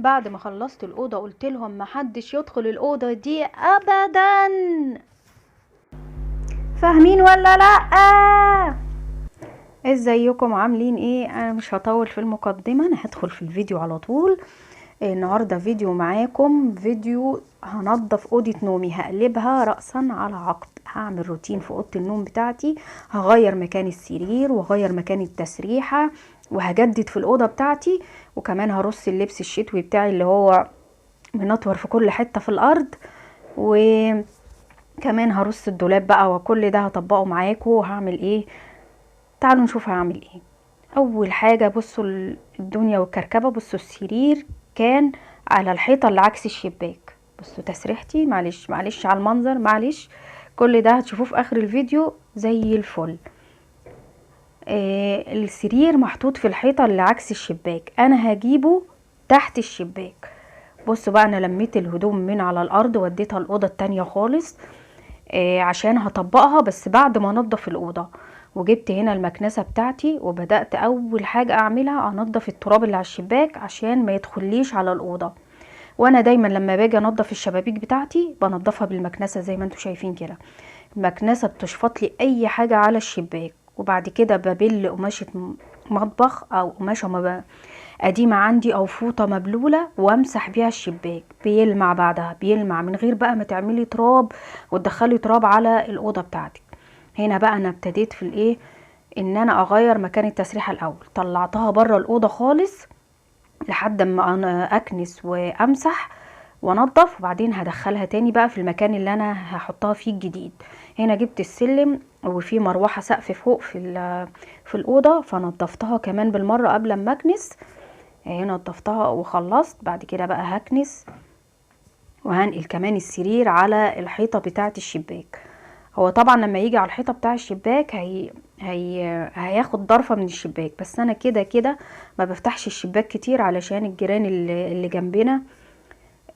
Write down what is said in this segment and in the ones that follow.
بعد ما خلصت الأوضة قلت لهم محدش يدخل الأوضة دي أبدا، فاهمين ولا لأ؟ ازيكم عاملين ايه؟ انا مش هطول في المقدمة، انا هدخل في الفيديو على طول. النهاردة فيديو معاكم، فيديو هنظف أوضة نومي، هقلبها رأسا على عقب، هعمل روتين في أوضة النوم بتاعتي، هغير مكان السرير وهغير مكان التسريحة وهجدد في الأوضة بتاعتي، وكمان هرص اللبس الشتوي بتاعي اللي هو منطور في كل حتة في الأرض، وكمان هرص الدولاب بقى، وكل ده هطبقه معاكم. وهعمل ايه؟ تعالوا نشوف هعمل ايه. اول حاجة بصوا الدنيا والكركبة، بصوا السرير كان على الحيطة اللي عكس الشباك، بصوا تسريحتي، معلش معلش على المنظر، معلش كل ده هتشوفوه في اخر الفيديو زي الفل. السرير محطوط في الحيطة اللي عكس الشباك، انا هجيبه تحت الشباك. بصوا بقى انا لميت الهدوم من على الارض وديتها الأوضة التانية خالص، عشان هطبقها بس بعد ما انضف الأوضة. وجبت هنا المكنسة بتاعتي وبدأت اول حاجة اعملها انضف التراب اللي على الشباك عشان ما يدخليش على الأوضة. وانا دايما لما باجي انضف الشبابيك بتاعتي بنضفها بالمكنسة زي ما انتم شايفين كده، المكنسة بتشفط لي اي حاجة على الشباك. وبعد كده ببل قماشة مطبخ او قماشة قديمة عندي او فوطة مبلولة وامسح بيها الشباك، بيلمع بعدها، بيلمع من غير بقى ما تعملي تراب وتدخلي تراب على الأوضة بتاعتك. هنا بقى انا ابتديت في الايه، ان انا اغير مكان التسريحة الاول، طلعتها بره الأوضة خالص لحد ما انا اكنس وامسح وانضف، وبعدين هدخلها تاني بقى في المكان اللي انا هحطها فيه الجديد. هنا جبت السلم وفي مروحة سقف فوق في الأوضة، فنضفتها كمان بالمرة قبل ما اكنس. هنا نضفتها وخلصت. بعد كده بقى هكنس وهنقل كمان السرير على الحيطة بتاعة الشباك. هو طبعا لما يجي على الحيطة بتاع الشباك هي هي هياخد ضرفة من الشباك، بس انا كده كده ما بفتحش الشباك كتير علشان الجيران اللي جنبنا،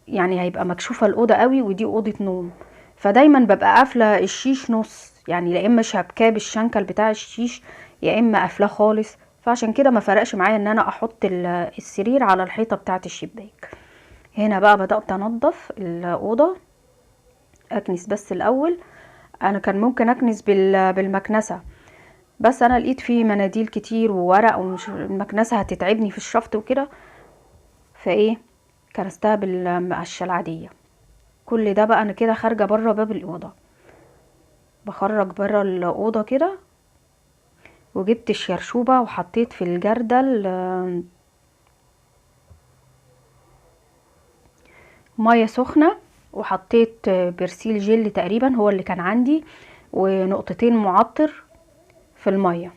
يعني هيبقى مكشوفة الأوضة قوي، ودي أوضة نوم، فدايما ببقى قافلة الشيش نص، يعني لا اما شبكاه بالشنكل بتاع الشيش يا اما قافلاه خالص. فعشان كده ما فرقش معايا ان انا احط السرير على الحيطة بتاعة الشباك. هنا بقى بدأت انضف الأوضة، اكنس بس الاول. انا كان ممكن اكنس بالمكنسة، بس انا لقيت فيه مناديل كتير وورق، ومش المكنسة هتتعبني في الشفط وكده، فايه كنستها بالمقشة العادية. كل ده بقى انا كده خارجة بره باب الأوضة، بخرج بره الأوضة كده. وجبت الشرشوبة وحطيت في الجردل مية سخنة، وحطيت برسيل جل تقريبا هو اللي كان عندي، ونقطتين معطر في المية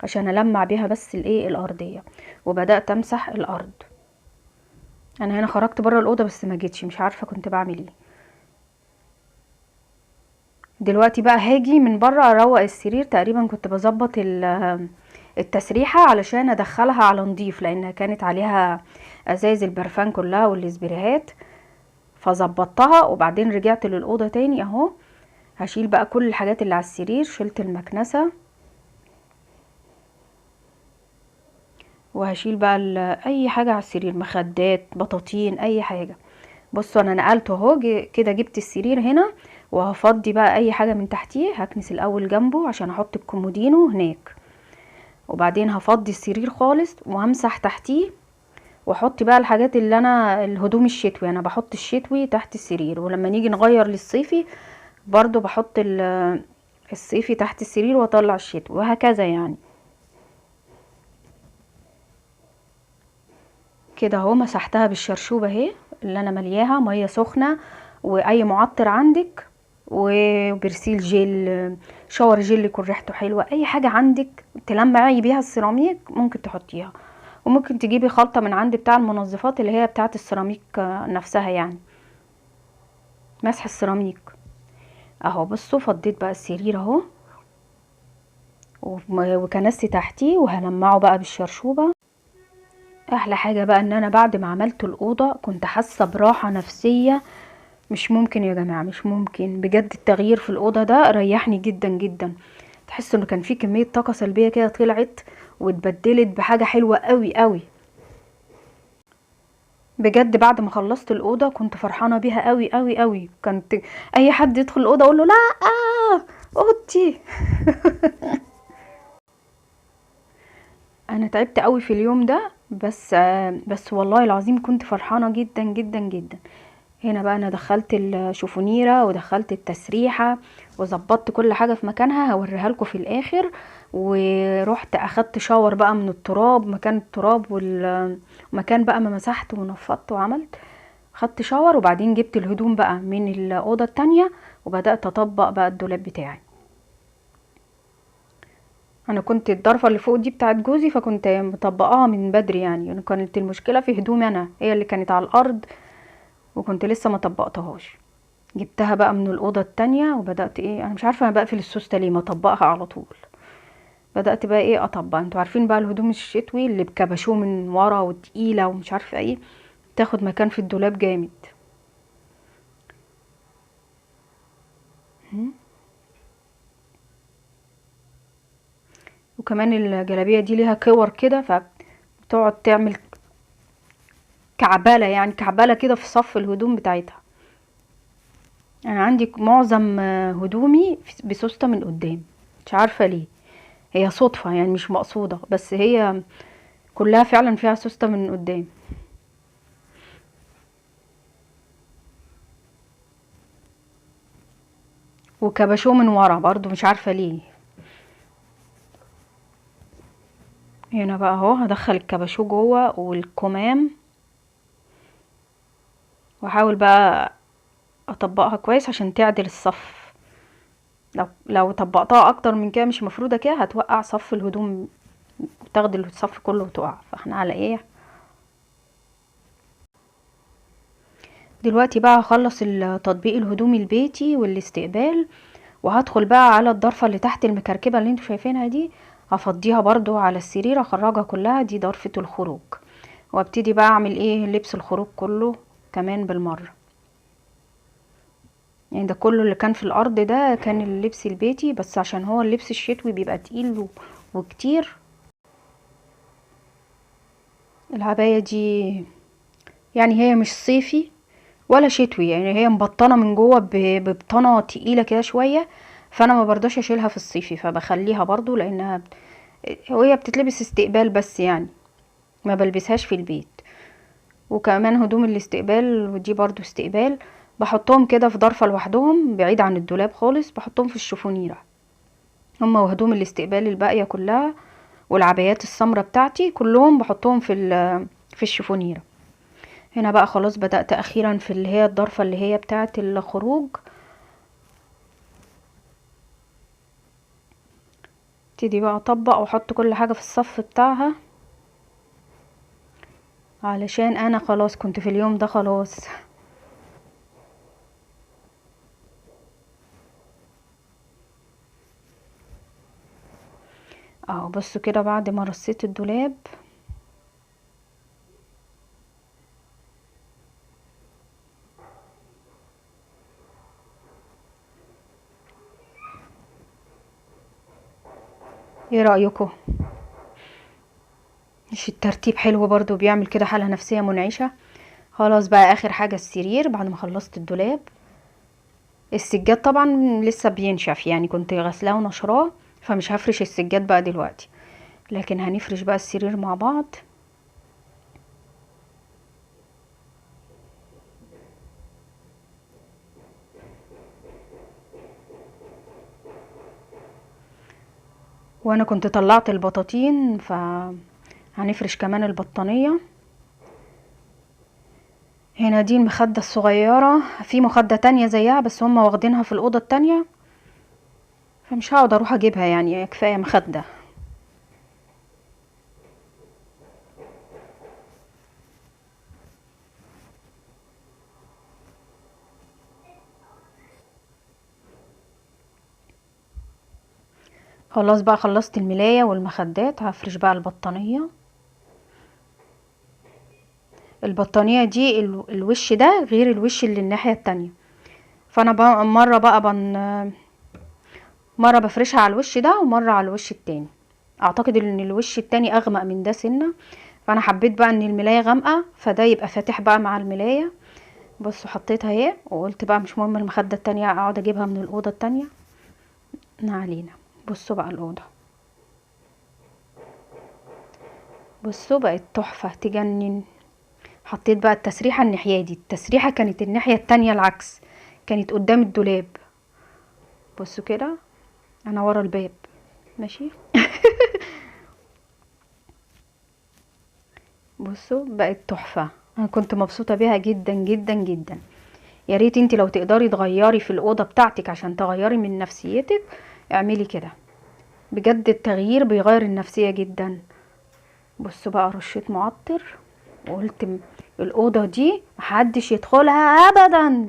عشان ألمع بيها بس الايه الأرضية. وبدأت امسح الأرض. انا هنا خرجت بره الأوضة بس ما جيتش، مش عارفة كنت بعمل ايه. دلوقتي بقى هاجي من بره اروق السرير، تقريبا كنت بظبط التسريحة علشان ادخلها على نضيف، لانها كانت عليها ازايز البرفان كلها والاسبريهات، فظبطتها. وبعدين رجعت للأوضة تاني اهو، هشيل بقى كل الحاجات اللي على السرير. شلت المكنسة وهشيل بقى اي حاجة على السرير، مخدات، بطاطين، اي حاجة. بصوا انا نقلته اهو كده، جبت السرير هنا وهفضي بقى اي حاجة من تحتيه. هكنس الاول جنبه عشان احط الكومودينو هناك، وبعدين هفضي السرير خالص وهمسح تحتيه، واحط بقى الحاجات اللي انا الهدوم الشتوي، انا بحط الشتوي تحت السرير، ولما نيجي نغير للصيفي برضو بحط الصيفي تحت السرير واطلع الشتوي، وهكذا يعني. كده اهو مسحتها بالشرشوبة اهي اللي انا ملياها مية سخنة واي معطر عندك، وبرسيل جل، shower gel يكون ريحته حلوة، اي حاجة عندك تلمعي بيها السيراميك ممكن تحطيها. وممكن تجيبي خلطة من عند بتاع المنظفات اللي هي بتاعة السيراميك نفسها، يعني مسح السيراميك اهو. بصوا فضيت بقى السرير اهو وكنست تحتيه، وهلمعه بقى بالشرشوبة. احلى حاجة بقى ان انا بعد ما عملت الأوضة كنت حاسة براحة نفسية مش ممكن يا جماعة، مش ممكن بجد. التغيير في الأوضة ده ريحني جدا جدا، تحس انه كان في كمية طاقة سلبية كده طلعت واتبدلت بحاجة حلوة قوي قوي. بجد بعد ما خلصت الاوضة كنت فرحانة بيها قوي قوي قوي. كنت اي حد يدخل الاوضة اقول له لا اوضتي. انا تعبت قوي في اليوم ده، بس والله العظيم كنت فرحانة جدا جدا جدا. هنا بقى انا دخلت الشوفونيره ودخلت التسريحه وظبطت كل حاجة في مكانها، هوريها لكم في الاخر. ورحت اخدت شاور بقى من التراب، مكان التراب والمكان بقى ما مسحت ونفضت وعملت، خدت شاور. وبعدين جبت الهدوم بقى من الاوضة التانية وبدات اطبق بقى الدولاب بتاعي. انا كنت الضرفه اللي فوق دي بتاعت جوزي، فكنت مطبقاها من بدري يعني. انا كانت المشكلة في هدومي انا، هي اللي كانت على الارض وكنت لسه ما طبقتهاش. جبتها بقى من الاوضة التانية وبدات ايه، انا مش عارفه انا بقفل السوسته ليه، ما اطبقها على طول. بدات بقى ايه اطبق. انتوا عارفين بقى الهدوم الشتوي اللي بكبشوه من ورا وتقيله ومش عارفه ايه، تاخد مكان في الدولاب جامد. وكمان الجلابية دي ليها كور كده، فبتقعد تعمل كعبله يعني، كعبله كده في صف الهدوم بتاعتها. انا عندي معظم هدومي بسوسته من قدام، مش عارفه ليه، هي صدفة يعني مش مقصوده، بس هي كلها فعلا فيها سوسته من قدام. وكبشوه من ورا برضو مش عارفه ليه. هنا بقى اهو هدخل الكبشوه جوه والكمام، واحاول بقى اطبقها كويس عشان تعدل الصف. لو طبقتها اكتر من كده مش مفروده كده هتوقع صف الهدوم، تاخد الصف كله وتقع. فاحنا على ايه دلوقتي بقى؟ هخلص تطبيق الهدوم البيتي والاستقبال، وهدخل بقى على الضرفه اللي تحت المكركبه اللي انتوا شايفينها دي، هفضيها برضو على السرير، اخرجها كلها، دي ضرفه الخروج. وابتدي بقى اعمل ايه لبس الخروج كله كمان بالمرة. يعني ده كله اللي كان في الارض ده كان اللبس البيتي، بس عشان هو اللبس الشتوي بيبقى تقيل وكتير. العباية دي يعني هي مش صيفي ولا شتوي، يعني هي مبطنه من جوه ببطانه تقيلة كده شوية، فانا ما برضاش اشيلها في الصيفي، فبخليها برضو لانها وهي بتتلبس استقبال بس، يعني ما بلبسهاش في البيت. وكمان هدوم الاستقبال ودي برضو استقبال، بحطهم كده في ضرفة لوحدهم بعيد عن الدولاب خالص، بحطهم في الشفونيرة هما وهدوم الاستقبال الباقية كلها، والعبايات السمرة بتاعتي كلهم بحطهم في الشفونيرة. هنا بقى خلاص بدأت أخيرا في اللي هي الضرفة اللي هي بتاعة الخروج. ابتدي بقى اطبق واحط كل حاجة في الصف بتاعها، علشان انا خلاص كنت في اليوم ده خلاص. اهو بصوا كده بعد ما رصيت الدولاب، ايه رأيكم؟ مش الترتيب حلو برضو؟ بيعمل كده حالة نفسية منعشة. خلاص بقى اخر حاجة السرير بعد ما خلصت الدولاب. السجاد طبعا لسه بينشف، يعني كنت غسلاه ونشراه، فمش هفرش السجاد بقى دلوقتي، لكن هنفرش بقى السرير مع بعض. وانا كنت طلعت البطاطين، فهنفرش كمان البطانية. هنا دي المخدة الصغيرة، في مخدة تانية زيها بس هم واخدينها في الأوضة التانية، فمش هقعد اروح اجيبها، يعني كفاية مخدة. خلاص بقى خلصت الملاية والمخدات، هفرش بقى البطانية. البطانية دي الوش ده غير الوش اللي الناحية التانية، فانا بقى مرة بقى بن مرة بفرشها على الوش ده ومرة على الوش التاني. اعتقد ان الوش التاني اغمق من ده سنة، فانا حبيت بقى ان الملايه غامقه فده يبقى فاتح بقى مع الملايه. بصوا حطيتها اهي، وقلت بقى مش مهم المخدة التانية اقعد اجيبها من الاوضة التانية، ما علينا. بصوا بقى الاوضة، بصوا بقت تحفة تجنن. حطيت بقى التسريحه الناحية دي، التسريحه كانت الناحية التانية العكس، كانت قدام الدولاب. بصوا كده انا ورا الباب ماشي. بصوا بقت تحفة، انا كنت مبسوطة بيها جدا جدا جدا. يا ريت انت لو تقدري تغيري في الاوضة بتاعتك عشان تغيري من نفسيتك اعملي كده، بجد التغيير بيغير النفسية جدا. بصوا بقى رشيت معطر، وقلت الاوضة دي محدش يدخلها ابدا.